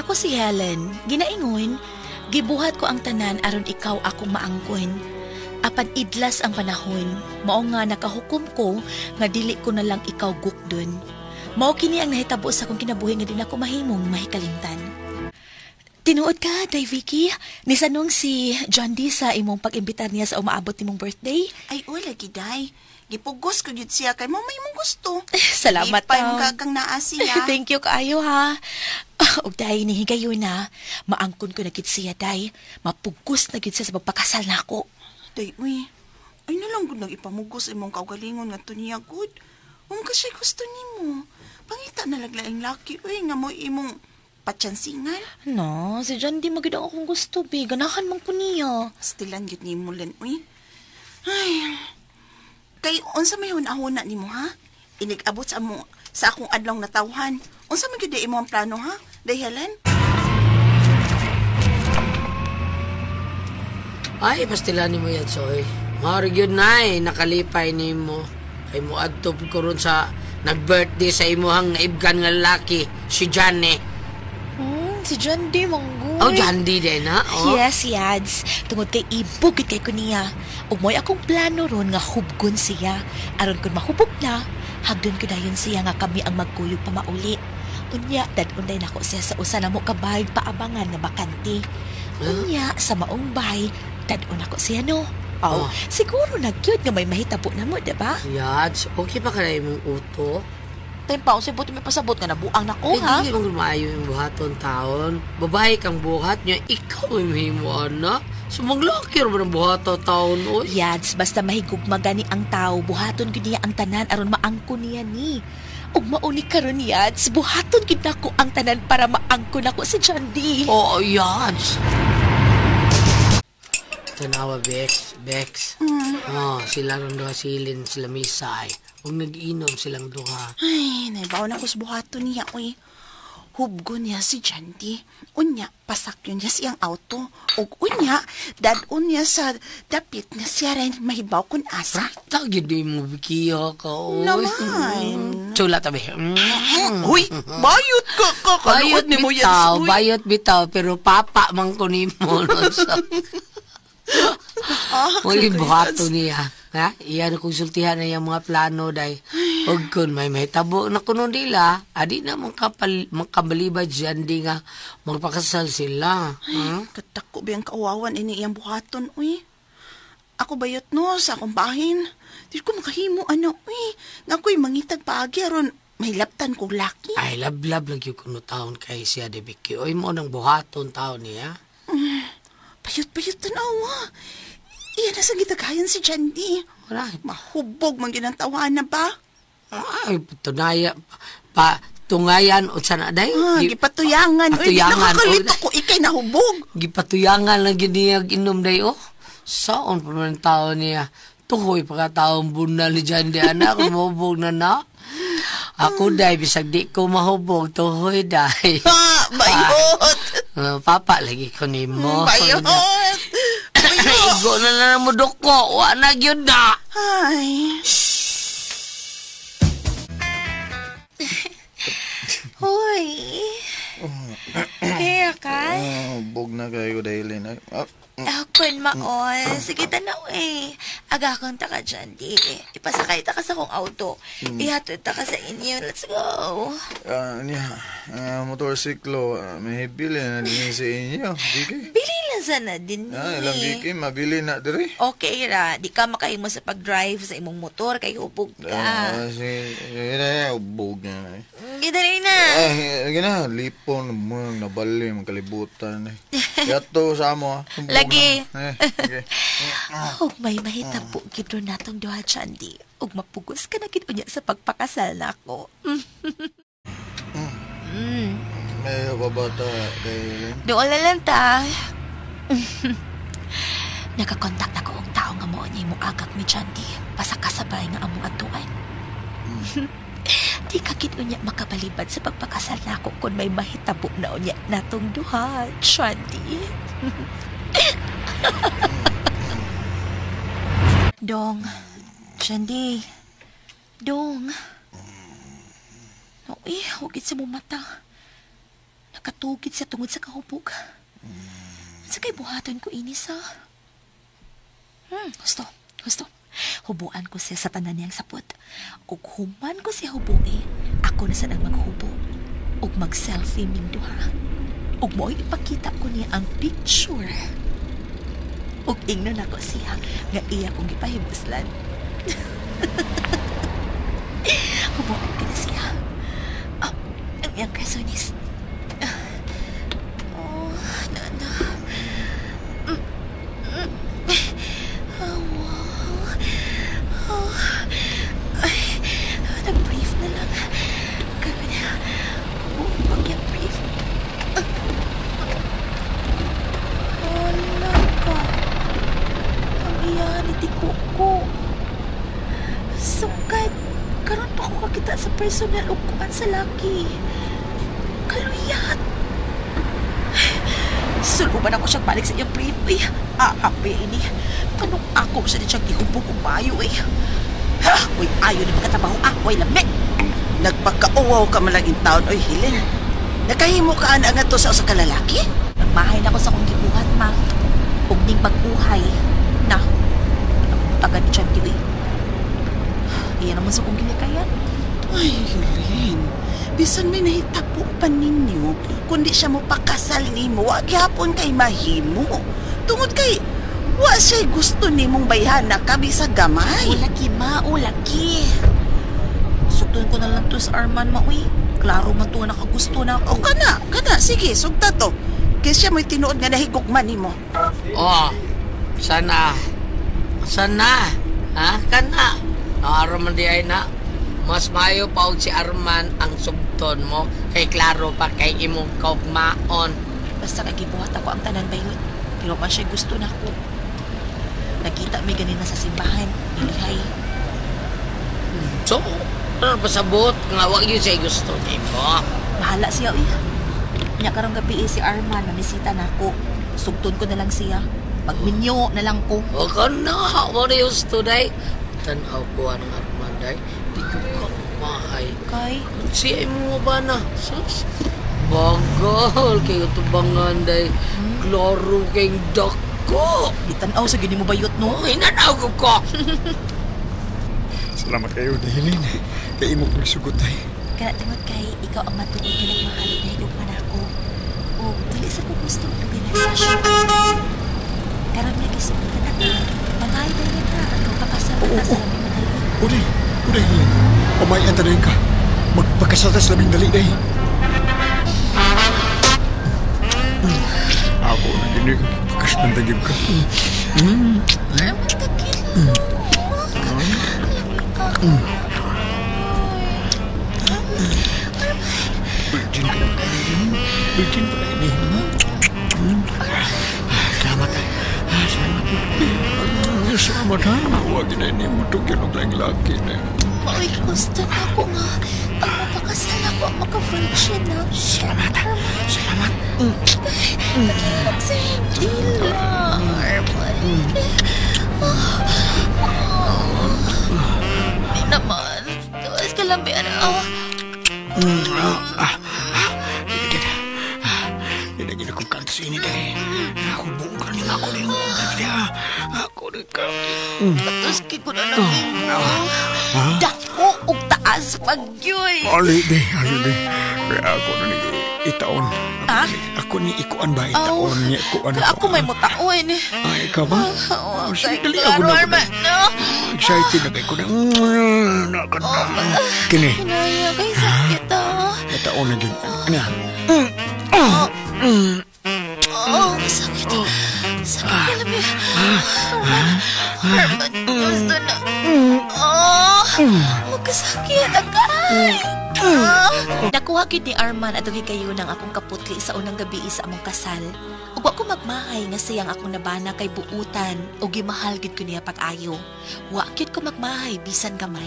Ako si Helen. Ginaingon, gibuhat ko ang tanan aron ikaw akong maangkon. Apan idlas ang panahon, mao nga nakahukom ko nga dili ko na lang ikaw gukdon. Mao kini ang nahitabo sa akong kinabuhi nga di nako mahimong mahikalimtan. Tinuod ka, Day Vicky. Nisanong si John D. sa imong pag-imbitar niya sa umaabot nimong birthday. Ay, uy, lagi, day. Gipugos ko gyud siya kay mo may imong gusto. Salamat, Ipay taon. ka kang naa siya. Thank you kaayo ha. Ah, ug day ni higayon na, maangkon ko na gid siya, day. Mapugos na gid siya sa pagpakasal nako. Day, uy. Ay, nalang gud nag-ipamugos imong kaugalingon nga to niya, gud. Kung ka siya gusto nimo. Pangita na laglaing laki, uy, nga mo imong patsansingan. No, si John di magid ang akong gusto, bi. Ganahan man ko niya. Pastilan gyud nimo len, uy. Ay. Kay unsa may hunahuna nimo ha? Inig-abot sa amo sa akong adlaw natawhan. Unsa man gyud imo ang plano ha? Day Helen? Ay, pastilan nimo yan, Soy. Mao gyud na eh, nakalipay nimo. Kay mo adto ko ron sa nag-birthday sa imuhang naibgan nga lalaki, si Johnny. Si John D. Manggoy. Oh, John D din, ha? Oh. Yes, Yads. Tungod kay ibog kay ko niya. Ug mo'y akong plano ron nga hubgon siya. Aron kun mahubog na, hagdon ko dayon siya nga kami ang magkuyog pa mauli. Unya, dad-unday nako siya sa usa namo ka bahay paabangan nga bakante. Unya, sa maong bahay, dad-un ako siya no. Aw, Oh. siguro na gyud nga may mahitabo na mo, diba? Yads, okay pa kaya imong uto? Time pa, unsay buti may pasabot nga nabuang nako, Ay, ha? dili man maayo yung buhaton taon. Babae kang buhat niya, ikaw may mahimo, anak. So, maglaki ra ba ng buhaton taon, oy? Yads, basta mahigugma gani ang tao, buhaton gyud niya ang tanan aron maangko niya ni. Ug mauni karon Yads, buhaton gyud nako ang tanan para maangko nako si John D. Oo, yads. Tanawa, Bex. Bex. Oh, sila ron duha silin sila misay. Ug nag-inom silang duha. Ay, naibaw na ko sa buhaton niya, uy. Hubgo niya si Jandy. Unya, pasakyon niya siyang auto. Ug unya, dadon niya sa dapit nga siya rin mahibaw kun asa. Prata, gyud mo bikiyo ka, oy. Naman. Chula tabi. Uy, bayot ka ka. Bayot Kaluot ni mo yan, bitaw, uy. bayot bitaw, pero papa man ko nimo. No? So, Ah, Uy, buhato niya. Ha? Iya na konsultihan na yung mga plano day. Ug kun may mahitabo na kuno nila, adi na makabalibad dyan di nga magpakasal sila. Ay, katako ba yung kauwawan ini iyang buhaton, uy. Ako bayot no, sa akong bahin. Di ko makahimo, ano, uy. Nga ako'y mangitag paagi aron may laptan kong laki. Ay, lablab lagi kuno taon kay siya de Vicky. Oy, mo nang buhaton taon niya. Bayot-bayot tanawa. Iya na sa gitagayan si Jandy. Wala. Mahubog man gyud ang tawana ba? Ay, tunaya, pa, tungayan, o sana day. Ah, gipatuyangan. Uy, Patuyangan, nakakalito oy. ko ikay nahubog. Gipatuyangan lang gyud niya inom day, oh. Saon pa man tao niya. Tuhoy pa ka taong bunal ni Jandy, anak, mahubog na na. Ako day, bisag di ko mahubog, tuhoy day. Ha, bayot. Ah, papa, lagi ko nimo. Bayot. Bayot. Igo na lang mo duko, wa na gyud na. Ay. Hoy. Kaya ka? Ah, bog na kayo dahil ay. Ah, Akon maol. Sige, tanaw eh. Aga akong taka dyan, di. Ipasakay ta ka sa kong auto. Ihatod ta ka sa inyo. Let's go. Ah, niya, ah, motorsiklo, ah, may bili na din sa inyo, Vicky. Bili lang sana din Ah, ilang eh. Vicky, mabili na diri. Okay ra, di ka makahimo sa pag-drive sa imong motor kay hubog ka. Ah, sige, sige na, bog na. Eh. Gidali na. Ay, sige na, lipon mo nabali, magkalibutan eh. Yato sa amo ah. Hubog na. Lagi. Eh, okay. Ug may mahitabo gid ron natong duha, Chandy. Ug mapugos ka na gid unya sa pagpakasal nako. May babata dahil. Doon na lang ta. Nakakontak na ko og tao nga mao niya mo agak ni Chandy. Basta kasabay nga among atuan. Di ka gid unya makabalibad sa pagpakasal nako kung may mahitabo na unya natong duha, Chandy. Dong, Chandy. Dong. Uy, huwag sa mong mata. Nakatugid siya tungod sa kahubog. Sa kay buhaton ko ini sa... Gusto, gusto. Hubuan ko siya sa tanan niyang sapot. Ug human ko siya hubui, ako na sad ang maghubo. Ug mag-selfie ming duha. Ug mo'y ipakita ko niya ang picture. Ug ingnon ako siya nga iya kong gipahibuslan. Hubuan ko na siya. Oh, ang iyang kasonis. Oh, na na. Oh, wow. Oh. Ay, nag-brief na lang. Karon, buong pag yung brief. Wala ka. Ang iya ni Tikuko. Sukad, karon pa ko kakita sa personal o kuan sa laki. Kaluyat. Suluban ako siyang balik sa iyang brief. Uy, ahapi ini. Kanong ako siya din siyang gihubog og maayo eh. Ha! Uy, ayo ni pagkatrabaho ah. Uy, lami. Nagpakauwaw ka man lang in taon, oy, Helen. Nakahimo ka ana nga to sa usa ka lalaki? Nagmahay na ko sa akong gibuhat, ma. Ug ning pag-uhay. Na, nagtagan ni Chanti, uy. Iya naman sa akong ginikayan. Ay, Helen. Bisan may nahitapo pa ninyo, kundi siya mo pakasal nimo, wa gihapon kay mahimo. Tungod kay, wa siya gusto nimong bayhana ka bisag gamay. O lagi, ma. O lagi. Sugdon ko na lang to sa Arman, ma, uy. Klaro man to nakagusto na O ako. kana, kana, sige, sugta to. Kay siya mo'y tinuod nga nahigugma nimo. Oh, sana. Sana. Ha? Kana. Naaro man di ay na. Mas mayo pa og si Arman ang sugton mo. Kay klaro pa kay imong kaugmaon. Basta kay gibuhat ako ang tanan bayot. Pero pa siya gusto na ako. Nakita mi ganina sa simbahan. Nilihay. So, ano pa sa buot nga wa gyud siya gusto nimo. Bahala siya, uy. Nya karong gabi eh, si Arman, mamisita na ako. Sugton ko na lang siya. Magminyo na lang ko. O kana, mo na gusto day. Tan-aw ko ang Arman day. Di ko ka mahay. Kay, Siya mo ba na? Sus. Bagal kayo tubangan day. Klaro kayong dako. Bitanaw sa gini mo bayot, no? Oh, hinanaw ko ko. Salamat kayo, Helen. Kay imo kong sugot ay. Kaya tungod kay ikaw ang matuod nga nagmahal ug nahigugma nako. O dili sa ko gusto og dugay na relasyon. Karon nga gisugot na ka. Pamay dayon ha, at kung pakasal ta sa labing madali. Uday, uday, Helen. Pamayan ta ka. Magpakasal ta sa labing dali, day. Ako na gini. Pakasal ta gyud ka. Virgin ka na kayo. Virgin pa kayo. Salamat. Salamat. Salamat ha. Huwag na ini mo tugyan og laing laki na. Uy, gusto na ako nga. Pag mapakasal ako, ang maka-virgin na. Salamat. Salamat. Naghihirap sa iyong dila, Arman. Di naman. Tuwas ka lang, Bian. Oh. Hindi na kong kanto sa ini dahil. Ako buong ka rin ako na yung Ako na ka. Tapos ko na lang imo. Dako og taas pag yun. Ali di, ali di. Kaya ako na ni itaon. Ah? Ako ni ikuan ba? Itaon niya ikuan Kaya ako may mutaon. Ay, ikaw ba? Oh, sige, dali klaro, ako na. Arman. No. Excited na kayo ko na. Nakanta. Kini, Hinaya kay sakit ah. itaon na din. Ano? Oh, sakit. Sakit na lang yun. Arman, Arman, gusto na. Oh, magkasakit. Agay! Ah. Nakuha gyud ni Arman atong higayon ang akong kaputli sa unang gabi sa among kasal. Ug wa ko magmahay nga siyang akong nabana kay buutan o gimahal gid ko niya pag-ayo. Wa gyud ko magmahay bisan gamay.